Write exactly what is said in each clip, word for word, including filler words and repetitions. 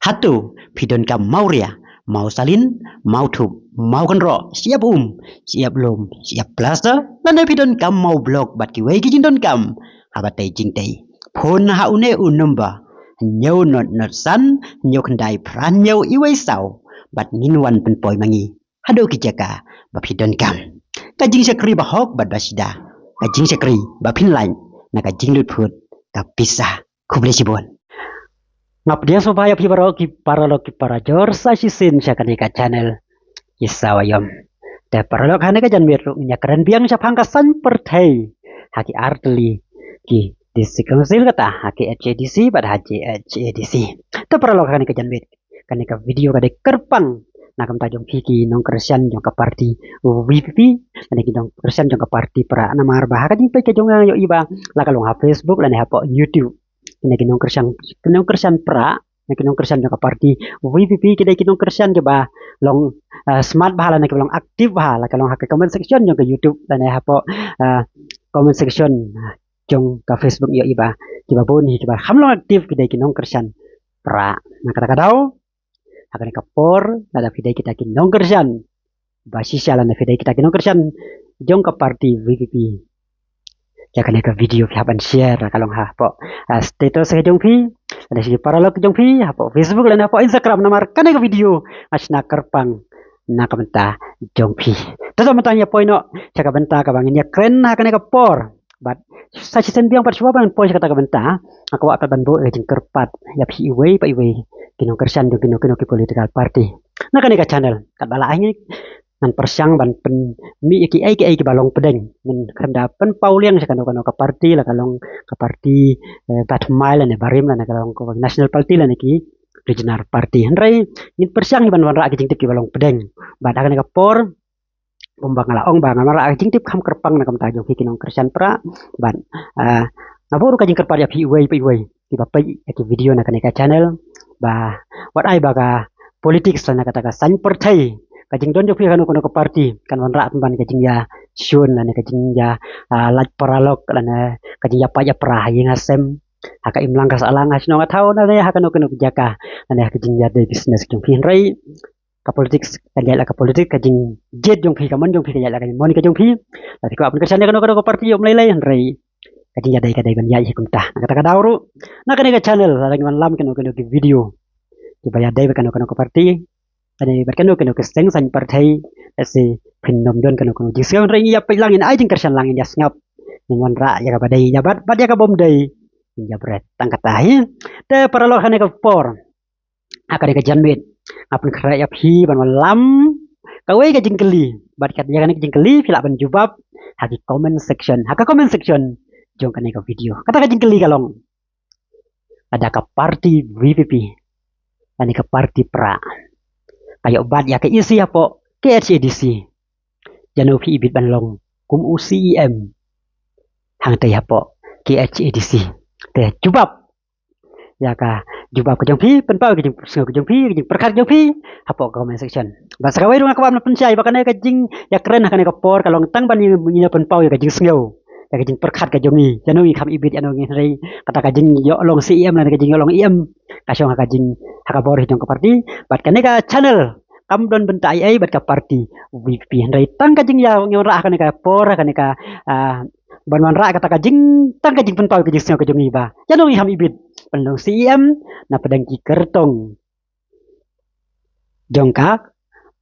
Hato phi donkam mawria, mawsalin, mawthuk, mawkynroh, shyiap um, shyiap lum, shyiap plaster, lane phi donkam mawblok bad kiwei ki jingdonkam? Haba tei jingtei, phone ha une u number: hynñiew not not san, hynñiew khyndai phra hynñiew iwei saw, bad ngin wan pynpoi ma ngi haduh ki jaka ba phi donkam. Ka jingshakri bahok bad basida, ka jingshakri ba phin lait na ka jinglut phut ka pisa. Khublei shibun. Nga pdiang sngewbha ïa phi baroh ki paralok ki parajor sa shisien sha kane ka channel Ki Sawa Ïom. Te paralok, ha kane ka janmiet ruh ngin ïa kren biang shaphang ka saiñ pyrthei ha ki artylli ki District Council, kata ha KHADC bad ha JHADC. Te paralok, ha kane ka janmiet kane ka video ka dei kyrpang na ka bynta jong phi ki nongkyrshan jong ka party VPP, lane ki nongkyrshan jong ka party Prah, namar ba ha ka jingpeit ka jong nga nga ïohi ba la ka long ha Facebook lane hapoh YouTube, kine ki nongkyrshan, ki nongkyrshan Prah, ki nongkyrshan jong ka party VPP ki dei ki nongkyrshan kiba long, ah, smart bha lane kiba long active bha, la ka long ha ka comment section jong ka YouTube lane hapoh, ah, comment section, ah, jong ka Facebook, ïohi ba kiba bun hi kiba kham long active ki dei ki nongkyrshan Prah. Na kata ka daw, ha kane ka por, lada phi dei kita ki nongkyrshan ba shisha lane phi dei kita ki nongkyrshan jong ka party VPP, ïa kane ka video phi hap ban share, la ka long hapoh, ah, status ka jong phi, lane ki paralok jong phi hapoh Facebook lane hapoh Instagram, namar kane ka video nga shna kyrpang na ka bynta jong phi. Te mynta ngin ïa poi noh sha ka bynta kaba ngin ïa kren ha kane ka por. Bad sa shisien biang pat shuwa ban poi sha kata ka bynta, nga kwah pat ban buh ïa ka jingkyrpad ïa phi iwei pa iwei ki nongkyrshan jong kino kino ki political party na kane ka channel. Katba la ai ngi, ngan pyrshang ban pynmih ïa kiei kiei kiba long pdeng. Ngin khlem da pynpaw liang sha kano kano ka party, la ka long ka party, eh, ba thymmai lane barim, lane ka long ka national party lane ki regional party. Hynrei ngin pyrshang hi ban wanrah ki jingtip kiba long pdeng. Bad ha kane ka por, kumba nga la ong ba ngan wanrah ka jingtip kham kyrpang na ka bynta jong phi ki nongkyrshan Prah. Bad, ah, nga buh ruh ka jingkyrpad ïa phi iwei pa iwei kiba peit ïa ki video na kane ka channel, ba wat ai ba ka politics lane kata ka saiñ pyrthei, ka jingdon jong phi ha kano kano ka party, kan wanrah pynban ka jingïashun lane ka jingïa, ah, lait paralok lane ka jingïapait ïapra ha ïing ha sem, ha ka imlang ka sahlang, ha shnong ha thaw, lane ha kano kano ka jaka, lane ha ka jingïadei business jong phi. Hynrei ka politics kan ïaid la ka politics, ka jingjied jong phi, ka mon jong phi kan ïaid la ka mon ka jong phi. Lada phi kwah ban kyrshan ïa kano kano ka party ym lei lei, hynrei ka jingïadei ka dei ban ïaid hi kumta. Na kata ka daw ruh, na kane ka channel lada ngi wanlam kano kano ki video kiba ïadei bad kano kano ka party, lane bad kano kano ka seng saiñ pyrthei, lehse phin nym don kano kano jingsngew, hynrei ngin ïa peit lang, ngin ai jingkyrshan lang, ngin ïa sngap, ngin wanrah ïa kaba dei, ïa bad, bad ïa kaba ym dei ngin ïa bret. Tang kata hi. Te paralok, ha kane ka por, ha kane ka janmiet, nga pynkhreh ïa phi ban wanlam kawei ka jingkylli. Bad kat ïa kane ka jingkylli phi lah ban jubab ha ki comment section, ha ka comment section jong kane ka video. Kata ka jingkylli ka long: lada ka party VPP lane ka party Prah ka ïoh bat ïa ka EC hapoh KHADC, ïano phi ibit ban long kum u CEM hangtei hapoh KHADC? Te jubab ïa ka jubab ka jong phi, pynpaw ïa ka jingsngew ka jong phi, ka jingpyrkhat ka jong phi hapoh comment section. Bad sa kawei ruh nga kwah ban pynshai ba kane ka jingïakren ha kane ka por ka long tang ban ngin ïa pynpaw ïa ka jingsngew, ïa ka jingpyrkhat ka jong ngi, ïano ngi kham ibit, ïano ngi, hynrei kata ka jingïoh long CEM lane ka jingïoh long EM ka shong ha ka jing, ha ka bor hi jong ka party. Bad kane ka channel kam don bynta ei ei bad ka party VPP, hynrei tang ka jingïa ngi wanrah ha kane ka por, ha kane ka, ah, ban wanrah kata ka jing, tang ka jingpynpaw ka jingsngew ka jong ngi ba ïano ngi kham ibit ban long CEM na pdeng ki kyrtong jong ka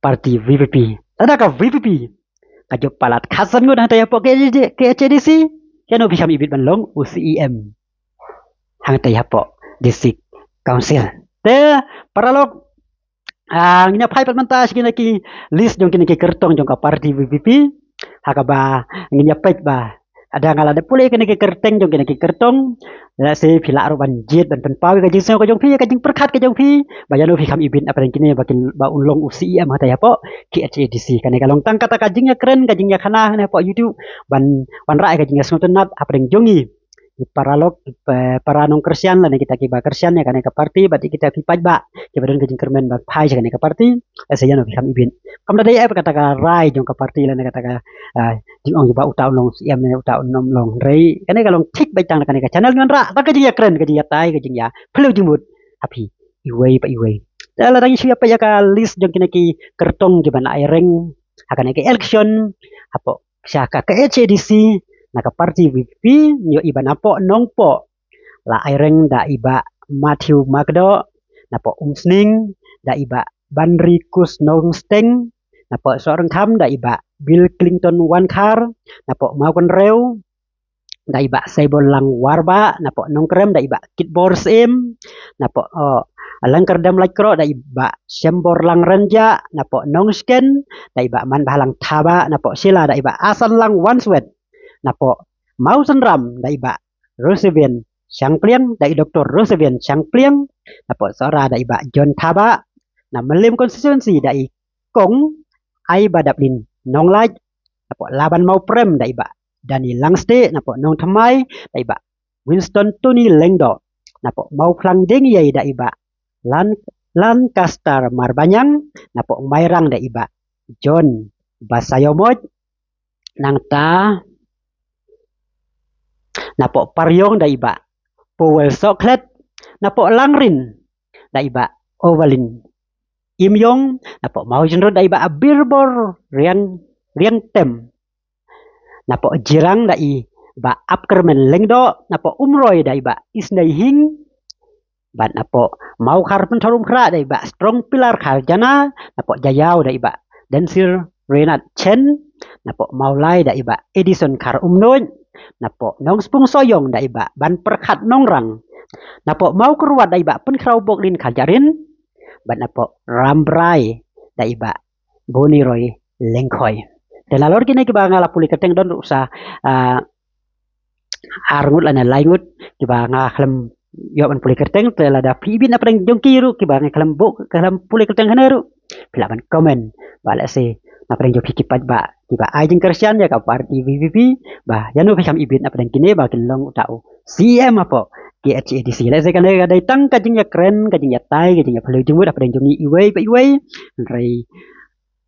party VPP. Lada ka VPP ka jop palat khatsan ngut hangtei hapoh KHADC, ïano phi kham ibit ban long u CEM hangtei hapoh District Council? Te paralok, ah, ngin ïa phai pat mynta sha kine ki list jong kine ki kyrtong jong ka party VPP, ha kaba ngin ïa peit ba lada nga la dep pule kine ki kyrteng jong kine ki kyrtong, lehse phi lah ruh ban jied ban pynpaw ïa ka jingsngew ka jong phi, ïa ka jingpyrkhat ka jong phi ba ïano phi kham ibit hapdeng kine ba kin, ba un long u CEM hangtei hapoh KHADC. Kane ka long tang kata ka jingïakren, ka jingïakhana hangne hapoh YouTube ban wanrah ïa ka jingïasngewtynnat hapdeng jong ngi ki paralok, ki pa-, para nongkyrshan lane kita kiba kyrshan ïa kane ka party, bad kita ki paidbah kiba don ka jingkyrmen ban phai sha kane ka party, lehse ïano phi kham ibit. Kam da dei ïa kata ka rai jong ka party lane kata ka, ah, jingong ba uta un long CEM ne uta un nym long, hynrei kane ka long thik beit tang na kane ka channel ngi wanrah tang ka jingïakren, ka jingïatai, ka jingïaphylliew jingmut ha phi iwei pa iwei. Te la dang shu ïa peit ïa ka list jong kine ki kyrtong kiban ai rank ha kane ka election hapoh sha ka KHADC na ka party VPP. Ïohi ba napoh Nongpoh la ai rank da i Bah Matthew Makdoh, napoh Umsning da i Bah Banri Kus Nongsteng, napoh Sohryngkham da i Bah Bill Clinton Wankhar, napoh Mawkynrew da i Bah Saibol Lang Warbah, napoh Nongkrem da i Bah Kitbor Syiem, napoh oh, Lyngkyrdem Laitkroh da i Bah Shembor Lang Rynjah, napoh Nongshken da i Bah Manbhalang Thabah, napoh Shella da i Bah Asanlang Wanswet, napoh Mawsynram da i Bah Rosebian Shangpliang, da i Doktor Rosebian Shangpliang, napoh Sohra da i Bah John Thabah, na Mylliem constituency da i Kong Aibadaplin Nonglait, napoh Laban Mawprem da i Bah Dani Langstieh, napoh Nongthymmai da i Bah Winston Tony Lyngdoh, napoh Mawphlang Diengiei da i Bah Lan Lancaster Marbaniang, napoh Mairang da i Bah John Basaiawmoit, nangta napoh Pariong da i Bah Powell Sohkhlet, napoh Langrin da i Bah Ovalin Imyong, napoh Mawjynrut da i Bah Birbor Riang Riangtem, napoh Jirang da i Bah Apkermen Lyngdoh, napoh Umroi da i Bah Isneihing, bad napoh Mawkhar Pynthorumkhrah da i Bah Strong Pillar Kharjana, napoh Jaïaw da i Bah Densir Renat Chen, napoh Mawlai da i Bah Edison Kharumnuid, napoh Nongspung Sohiong da i Bah Banpyrkhat Nongrang, napoh Mawkyrwat da i Bah Pynkhraw Boklin Kharjahrin, bad napoh Rambrai da i Bah Boni Roy Lyngkhoi. Te nalor kine kiba nga la pule kyrteng don ruh sa ah, ar ngut lane lai ngut kiba nga khlem ïoh ban pule kyrteng. Te lada phi ibit na pdeng jong ki ruh kiba nga khlem buh khlem pule kyrteng hane ruh, phi lah ban comment ba lehse na pdeng jong phi ki paidbah kiba ai jingkyrshan ïa ka party VPP ba ïano phi kham ibit na pdeng kine ba kin long uta u CEM hapoh KHADC. Lehse kane ka dei tang ka jingïakren, ka jingïatai, ka jingïaphylliew jingmut hapdeng jong ngi iwei pa iwei. Hynrei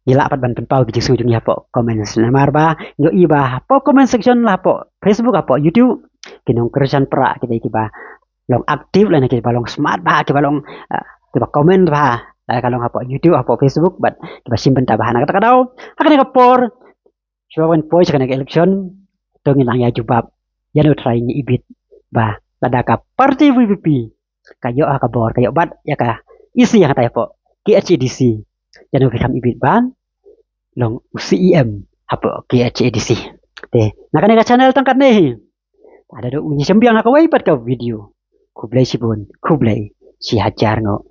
ngi lah pat ban pynpaw ki jingsngew jong ngi hapoh comment section. Namar ba ngi ïohi ba hapoh comment section la hapoh Facebook, hapoh YouTube, ki nongkyrshan pra ki dei kiba long active lane kiba long smart bha, kiba long ah, kiba comment bha, la ka long hapoh YouTube, hapoh Facebook, bad kiba shim bynta bha. Na kata ka daw ha kane ka por shuwa ban poi sha kane ka election, to ngin nang ïa jubab ïano trai ngi ibit ba lada ka party VPP ka ïoh ha ka bor, ka ïoh bat ïa ka EC hangtai hapoh KHADC, ïano phi kham ibit ban long u CEM hapoh KHADC. Te na kane ka channel tang katne hi. Lada don u ngi shim biang ha kawei pat ka video, khublei shibun, khublei shi hajar nguh.